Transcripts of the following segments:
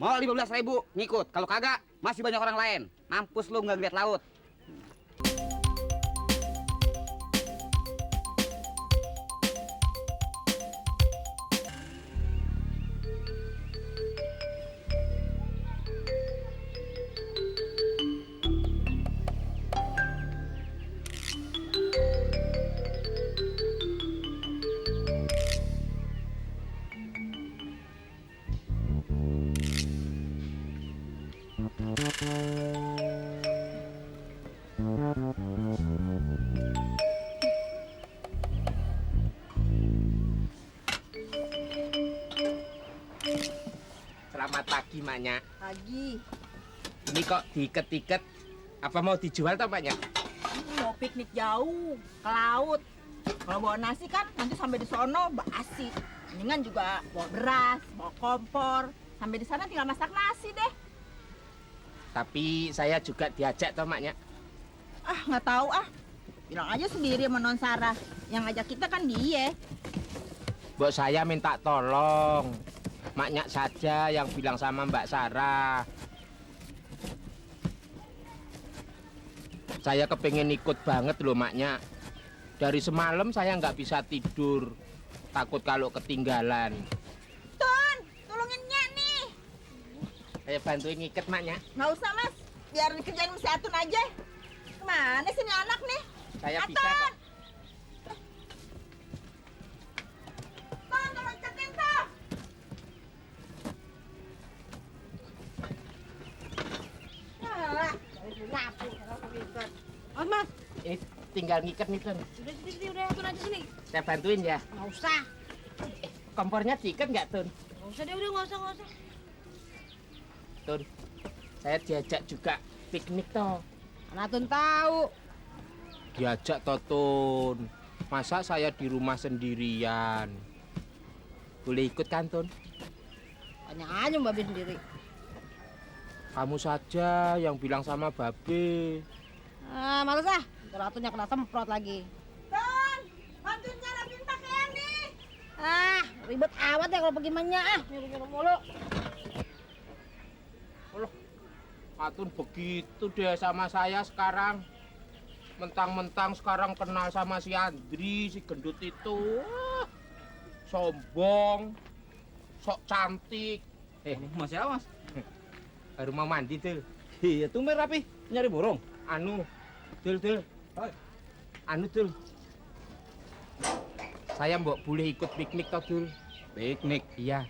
Mau 15.000 ngikut. Kalau kagak, masih banyak orang lain. Mampus lu nggak ngeliat laut. Selamat pagi, Maknya. Pagi. Ini kok diiket-iket. Apa mau dijual toh, Maknya? Mau piknik jauh ke laut. Kalau bawa nasi kan nanti sampai di sono basi. Mendingan juga bawa beras, bawa kompor. Sampai di sana tinggal masak nasi deh. Tapi saya juga diajak toh, Maknya. Ah, nggak tahu ah. Bilang aja sendiri sama Non Sarah. Yang ngajak kita kan dia. Mbok saya minta tolong. Maknya saja yang bilang sama Mbak Sarah. Saya kepengen ikut banget loh, Maknya. Dari semalam saya nggak bisa tidur. Takut kalau ketinggalan. Ton, tolongin Nya nih. Saya bantuin ngiket, Maknya. Nggak usah mas, biar dikerjain si Atun aja. Kemana sih ini anak nih? Saya Atun! bisa kok. Ton, tolong iketin tuh. Alah, dari dulu nyapu, kalau ikat. Oh, Mas. Ini tinggal ngiket nih, Tun. Udah, Tun aja sini. Saya bantuin ya. Nggak usah. Kompornya diikat nggak, Tun? Nggak usah deh, udah nggak usah. Tun, saya diajak juga piknik toh. Mana Tun tahu. Diajak toh, Tun. Masa saya di rumah sendirian? Boleh ikut kan, Tun? Tanya aja Mbak Be sendiri. Kamu saja yang bilang sama Babe. Ah, males ah. Ntar Atunnya kena semprot lagi. Ton, bantuin nyarapin pakaian nih. Ah, ribet amat ya kalau pergi manya ah. Nyuruh-nyuruh mulu. Loh, Atun begitu deh sama saya sekarang. Mentang-mentang sekarang kenal sama si Andri, si gendut itu. Wah, sombong, sok cantik. Mas ya, Mas? Baru mau mandi, Dul. Iya, tumben rapi. Nyari borong. Anu, Dul. Anu, Dul. Saya mbok boleh ikut piknik toh, Dul? Piknik. Iya.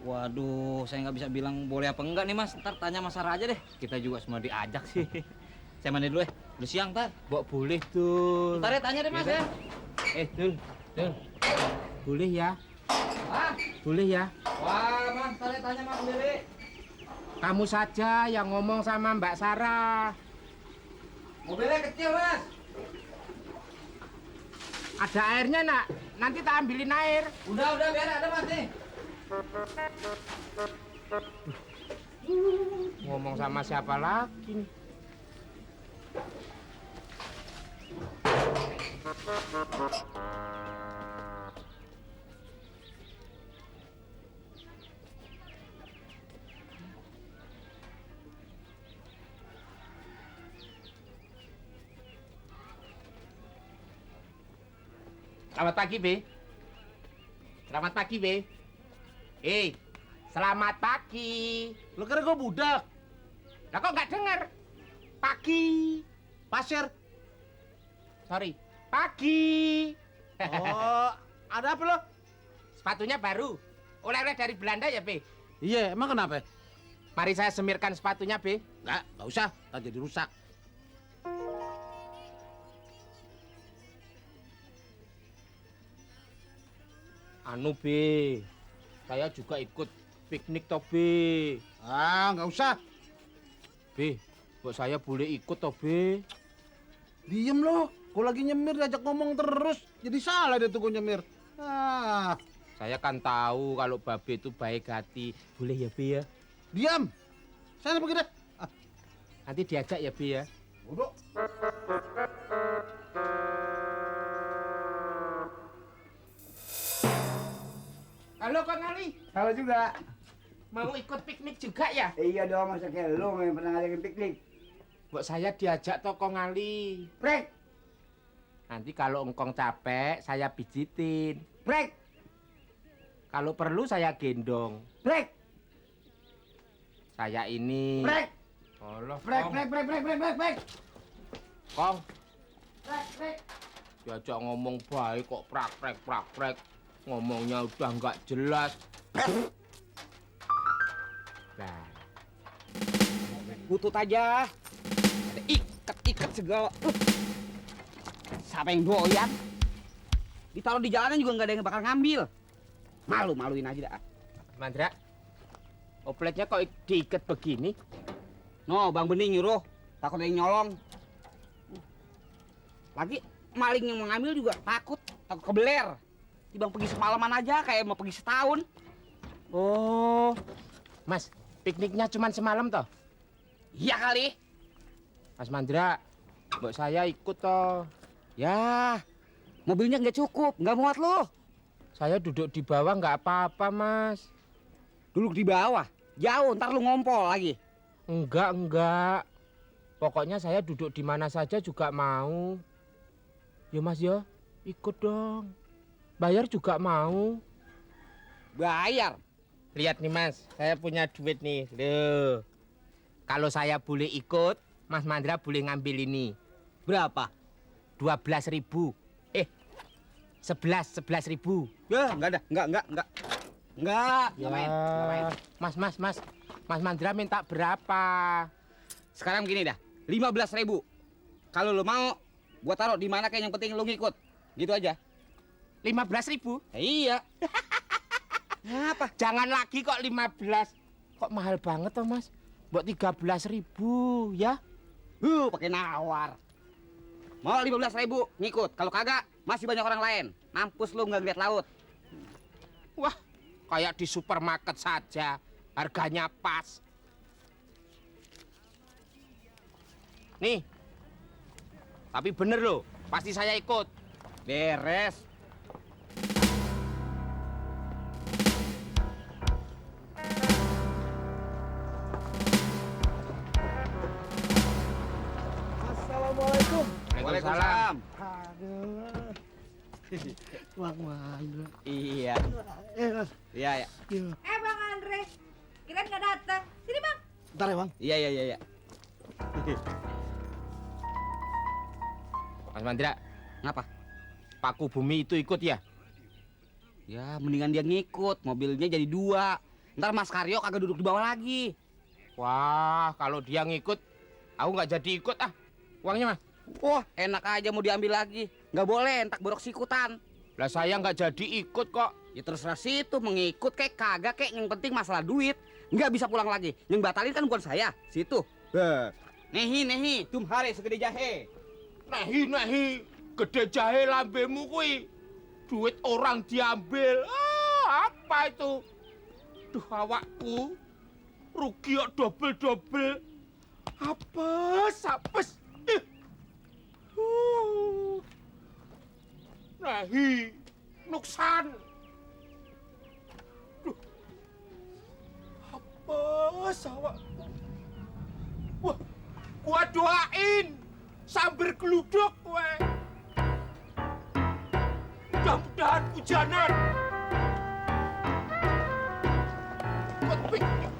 Waduh, saya nggak bisa bilang boleh apa enggak nih, Mas. Ntar tanya Mas Sarah aja deh. Kita juga semua diajak sih. Saya mandi dulu ya. Udah siang, ntar. Mbok boleh, Dul. Ntar ya tanya deh, Mas ya. Dul. Boleh ya? Ah, Boleh ya? wah, Mas, ntar ya tanya Mas sendiri. Kamu saja yang ngomong sama Mbak Sarah. Mobilnya kecil, Mas. Ada airnya, Nak? Nanti tak ambilin air. Udah, biar ada, Mas nih. Ngomong sama siapa lagi nih? Selamat pagi, Be. Selamat pagi, Be. Selamat pagi. Lo kira gue budak? Lah kok nggak denger? Pagi. Pasir. Sorry. Pagi. Oh, ada apa lo? Sepatunya baru. Oleh-oleh dari Belanda ya, Be? Iya, emang kenapa? Mari saya semirkan sepatunya, Be. Nggak usah, ntar jadi rusak. Anu, Be. Saya juga ikut piknik toh, Be. Ah, nggak usah. Be, buat saya boleh ikut toh, Be. Diem lo, gue lagi nyemir diajak ngomong terus. Jadi salah dia tuh gue nyemir. Ah, Saya kan tahu kalau Babe itu baik hati. Boleh ya, Be ya? diam. Sana pergi deh. Ah, Nanti diajak ya, Be ya? bodoh. Halo, Kang Ali. Halo juga. mau ikut piknik juga ya? Iya dong, masa kayak lu yang pernah ngadain piknik. Mbok saya diajak toko ngali. Brek, Nanti kalau engkong capek, saya pijitin. brek, Kalau perlu saya gendong. brek, Saya ini. brek, Allah, brek, Kong. brek, brek, brek, brek, brek, brek, Kong, brek, brek. diajak ngomong baik kok prak-prek. Ngomongnya udah nggak jelas. Nah, Butut aja. Ada ikat segala. Siapa yang doyan? Ditaruh di jalanan juga nggak ada yang bakal ngambil. Malu-maluin aja dah. Mandra, opletnya kok diikat begini? No, Bang Bening nyuruh. Takut ada yang nyolong. Lagi maling yang mengambil juga takut kebeler. Bang pergi semalaman aja kayak mau pergi setahun. Oh, Mas, pikniknya cuma semalam toh? Iya kali. Mas Mandra, mbok saya ikut toh. Ya, mobilnya nggak cukup, nggak muat loh. Saya duduk di bawah nggak apa-apa, Mas. Duduk di bawah, jauh, ntar lu ngompol lagi. Enggak. Pokoknya saya duduk di mana saja juga mau. Ya Mas ya, ikut dong. Bayar juga mau. Bayar. Lihat nih Mas, saya punya duit nih. Loh. Kalau saya boleh ikut, Mas Mandra boleh ngambil ini. Berapa? 12.000. 11.000. Ya, nggak ada, nggak. Nggak main. Mas Mandra minta berapa? Sekarang begini dah, 15.000. Kalau lo mau, gua taruh di mana kayak yang penting lo ngikut. Gitu aja. 15.000? Iya. Apa? Jangan lagi kok 15. Kok mahal banget toh Mas? Buat 13.000 ya? Pakai nawar. Mau 15.000 ngikut. Kalau kagak, masih banyak orang lain. Mampus lu nggak ngeliat laut. Wah, kayak di supermarket saja. Harganya pas. Nih. Tapi bener loh, pasti saya ikut. Beres. Assalamualaikum. Waalaikumsalam. Aduh. Bang Mandra. Iya. Mas. Iya. Bang Andre, kirain nggak datang. Sini Bang. Bentar ya, Bang. Iya. Mas Mandra, Ngapa? Paku Bumi itu ikut ya? Ya, mendingan dia ngikut. Mobilnya jadi 2. Ntar Mas Karyo kagak duduk di bawah lagi. Wah, kalau dia ngikut, aku nggak jadi ikut ah. Uangnya Mas. Wah, enak aja mau diambil lagi. Nggak boleh, entak borok sikutan. Lah saya nggak jadi ikut kok. Ya terserah situ, mengikut kayak kagak kayak yang penting masalah duit. Nggak bisa pulang lagi. Yang batalin kan bukan saya, situ. Nehi, tumhare segede jahe. Nahi, gede jahe lambemu kui. Duit orang diambil. Apa itu? Duh, awakku. Rugi kok double. Apes. Nahi, nuksan. Duh. Apes awakku. Wah, gua doain. Sambil geluduk kowe. Mudah-mudahan hujanan. Ikut piknik.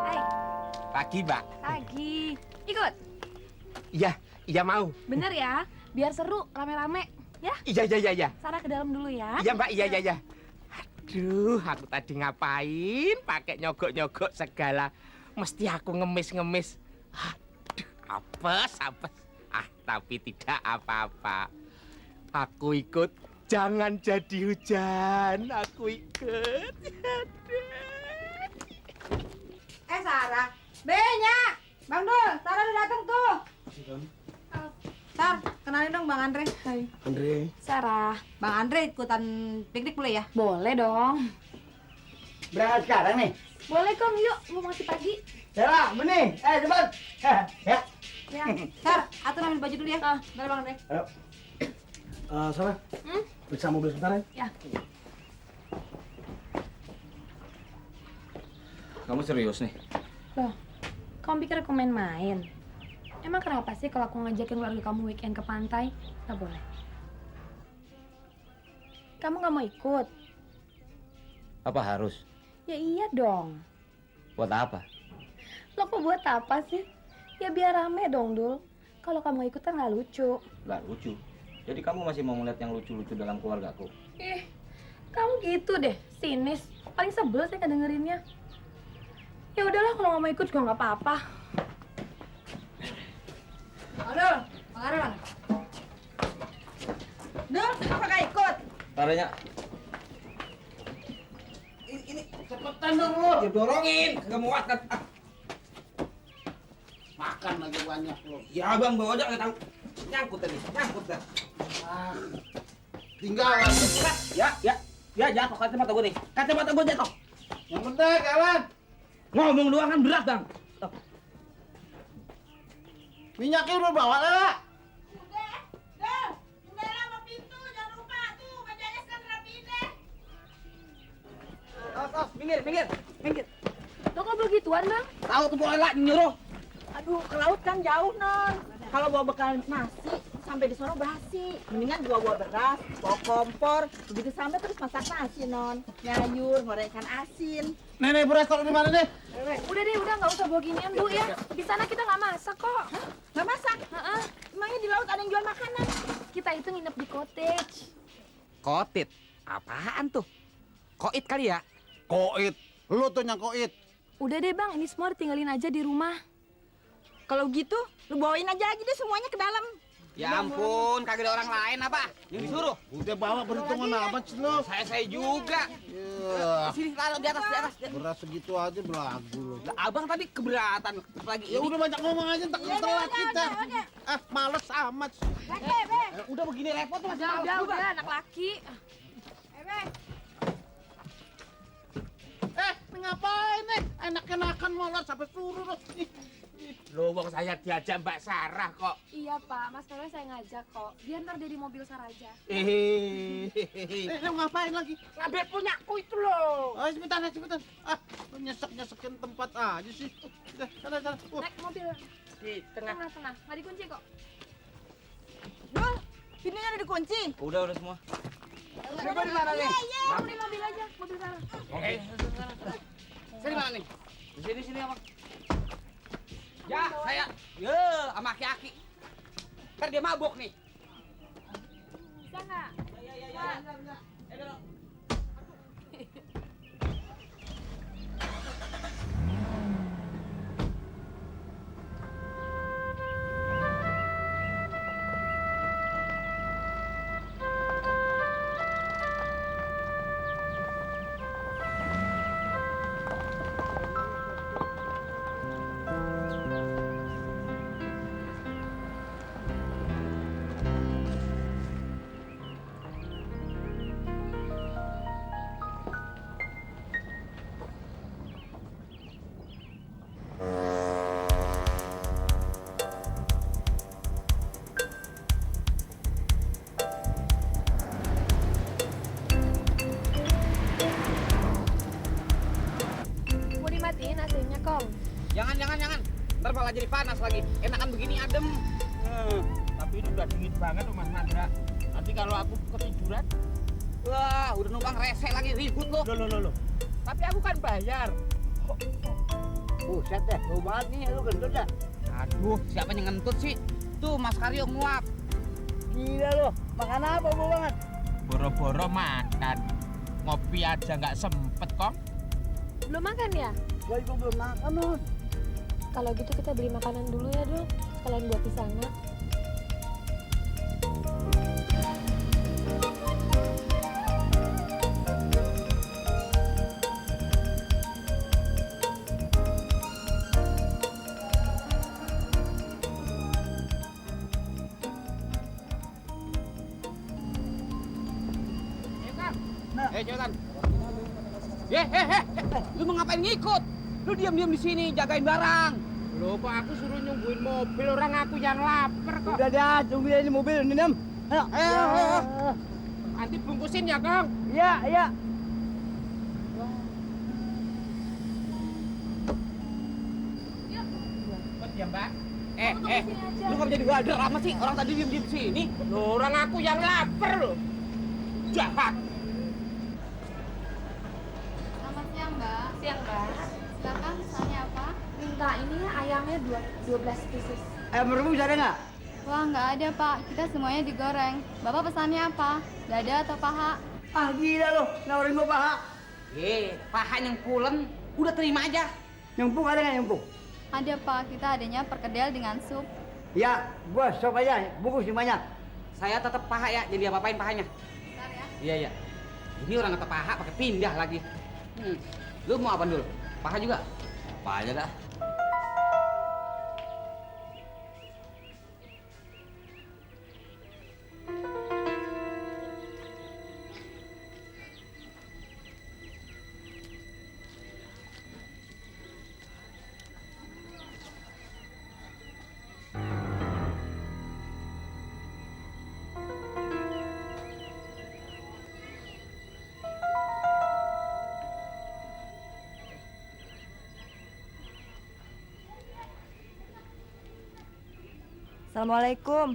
Hai, Pagi, Mbak. pagi. Ikut. Iya mau. Bener ya, biar seru, rame-rame. Ya, Iya. Sarah ke dalam dulu ya. Iya, Mbak. Iya. Aduh, aku tadi ngapain pakai nyogok-nyogok segala. Mesti aku ngemis-ngemis. Aduh, apes. Tapi tidak apa-apa. Aku ikut. Jangan jadi hujan. Aku ikut. Sarah. Benya. Bang Dul, Sarah udah datang tuh. Tar, kenalin dong Bang Andre. Hai. Andre. Sarah, Bang Andre ikutan piknik boleh ya? boleh dong. Berangkat sekarang nih. Boleh Kong, yuk. Mau masih pagi. Sarah, bening. Cepat. Ya. Ya, Sar, atur ambil baju dulu ya. Dari Bang Andre. Ayo. Sarah. Periksa mobil sebentar ya. Ya. Kamu serius nih? Loh, kamu pikir aku main-main? Emang kenapa sih kalau aku ngajakin keluarga kamu weekend ke pantai? Nggak boleh. Kamu nggak mau ikut? Apa harus? Ya iya dong. Buat apa? Lo kok buat apa sih? Ya biar rame dong, Dul. Kalau kamu ikut kan nggak lucu. Nggak lucu. Jadi kamu masih mau ngeliat yang lucu-lucu dalam keluargaku? Ih, kamu gitu deh, sinis. Paling sebel sih ngedengerinnya. Ya udahlah, kalau nggak mau ikut juga nggak apa-apa. Aduh, Bang Arun. Dul, kenapa gak ikut? Caranya Ini cepetan dong lo. Ya dorongin, nggak muat kan? Makan lagi banyak lo. Ya abang bawa aja, nggak tahu. Nyangkut tadi, nyangkut kan? Tinggal. Ya jatuh kacamata gue nih. Kacamata gue jatuh. Yang penting kawan. Ngomong doang kan berat bang. Minyaknya udah bawa lah. Udah, Dul. Jendela sama pintu, jangan lupa tuh, mejanya sekarang rapiin deh. Minggir. Lo kok begituan, Bang? Tahu tuh bola nyuruh. Aduh, ke laut kan jauh, Non. Kalau bawa bekal nasi, sampai di sono basi. Mendingan bawa beras, bawa kompor. Begitu sampai terus masak nasi, Non. Nyayur, goreng ikan asin. Nenek beras taruh di mana nih? Udah deh, udah nggak usah bawa ginian, Bu ya. Di sana kita nggak masak kok. Nggak masak? Heeh. Emangnya di laut ada yang jual makanan? Kita itu nginep di cottage. Kotit. Apaan tuh? Koit kali ya? Koit. Lu tuh yang koit. Udah deh, Bang. Ini semua ditinggalin aja di rumah. Kalau gitu, lu bawain aja lagi deh semuanya ke dalam. Ya ampun, kagak ada orang lain apa? Yang disuruh? Udah bawa perhitungan apa sih lo? Saya juga. Ya, Sini taruh di atas. beras segitu aja belagu lo. Lah, abang tadi keberatan lagi Ya ini. udah banyak ngomong aja, tak telat kita. Males amat. Udah begini repot tuh masih males Udah, juga. anak laki. Ini ngapain nih? Enak-enakan malah sampai suruh lo. Loh, wong saya diajak Mbak Sarah kok. Iya, Pak. Mas Karo saya ngajak kok. Dia ntar dia di mobil Saraja. Lu ngapain lagi? Ngambil punyaku itu loh. Oh, sebentar. Lu nyesek-nyesekin tempat aja sih. Udah, sana. Naik mobil. Di tengah. Tenang. Nggak dikunci kok. Dul, pintunya udah dikunci. Udah semua. Coba di mana nih? Kamu di mobil aja, mobil Sarah. Oke. Sini mana nih? Di sini apa? Ya, saya. Ye, sama aki-aki. Ntar dia mabuk nih. Bisa nggak? Mau dimatiin AC-nya, Kong? Jangan. Ntar malah jadi panas lagi. Enakan begini adem. Tapi ini udah dingin banget tuh Mas Mandra. Nanti kalau aku ketiduran, Wah, udah numpang rese lagi ribut lo. loh. Tapi aku kan bayar. Buset deh, bau banget nih, lu gendut dah. Aduh, siapa yang ngentut sih? Tuh, Mas Karyo nguap. Gila lo, makan apa bau banget? Boro-boro makan. Ngopi aja nggak sempet, Kong. Belum makan ya? Gua juga belum makan loh. Kalau gitu kita beli makanan dulu ya, Dul. Sekalian buat di sana. Cepetan. Lu mau ngapain ngikut? Lu diam-diam di sini jagain barang. Loh, kok aku suruh nyungguin mobil, orang aku yang lapar kok. Udah dah, tungguin ini mobil ini, Nem. Ayo, ayo. Nanti bungkusin ya, Kang. Iya, iya. Ya, Mbak. Lu nggak jadi gader amat sih? Orang tadi diam-diam di sini. Loh, orang aku yang lapar loh. Jahat. Selamat siang, Mbak. Siang, Mbak. Silakan, pesannya apa? Minta ini ya, ayamnya 12 pieces. Ayam rebus ada nggak? Wah, nggak ada, Pak. Kita semuanya digoreng. Bapak pesannya apa? Dada atau paha? Ah gila lo, nawarin gua paha. Paha yang pulen, udah terima aja. Nyempung ada nggak nyempung? Ada, Pak. Kita adanya perkedel dengan sup. Ya, gua sop aja, bungkus banyak. Saya tetap paha ya, jadi apa-apain pahanya. Bentar ya. Iya, iya. Ini orang kata paha pakai pindah lagi. Lu mau apa dulu? Paha juga? Apa aja dah. Assalamualaikum.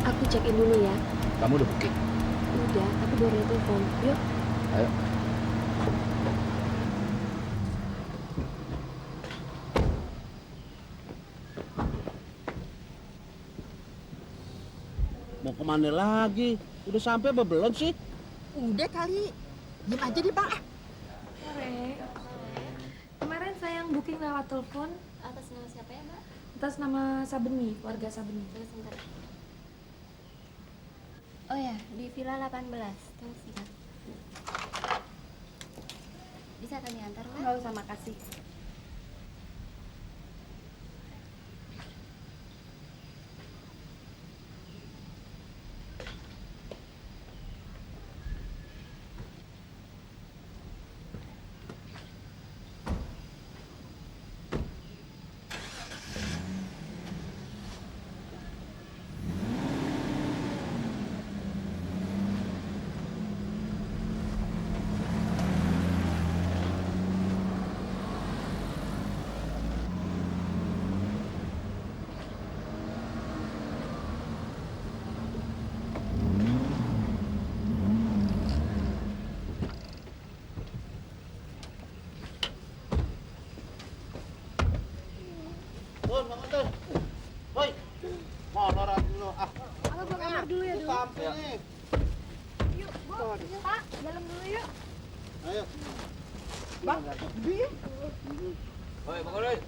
Aku check-in dulu ya. Kamu udah booking? Udah, tapi baru ada telepon. Yuk. Ayo. Mau kemana lagi? Udah sampai apa belum sih? Udah kali. Diem aja deh, Bang. Sore. Kemarin saya yang booking lewat telepon Atas nama siapa ya, Mbak? atas nama Sabeni, keluarga Sabeni. Tunggu sebentar. Oh ya, di Villa 18. Tunggu sebentar. Bisa kami antar, Mbak? Nggak usah, makasih. Tuh, makan tuh. Woi. Mau norak dulu. Ah, Aku ke kamar dulu ya, dulu. sampai nih. Yuk, Bu. Pak, dalam dulu yuk. Ayo. Bang, diem. Woi, bangun woi.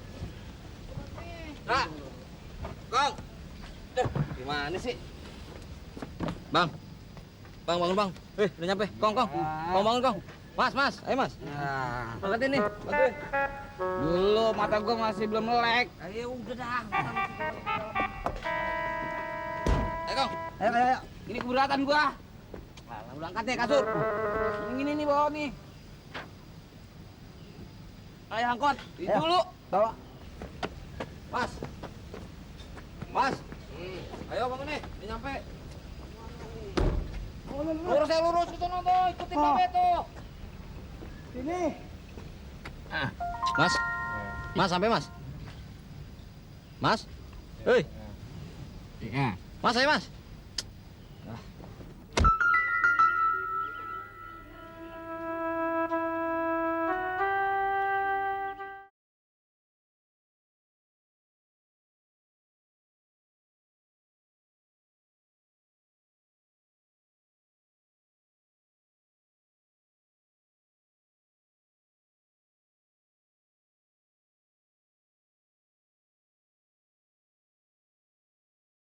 Ra. Kong. Gimana sih? Bang. Bang, bangun bang. Udah nyampe. Kong. Kong bangun kong. Mas, ayo mas. Nah, Angkatin nih, bantuin. dulu mata gua masih belum melek. Ayo udah dah. Ayo kong. Ayo. Ini keberatan gua. Alah, udah angkat deh kasur. Yang ini nih bawa nih. Ayo angkot. Itu Ayo. dulu. Bawa. Mas. Ayo bangun nih, udah nyampe. Lurus ke sono tuh, ikutin Babe tuh. Sini. Mas sampai mas. Mas. Hei. Iya. Mas, ayo mas.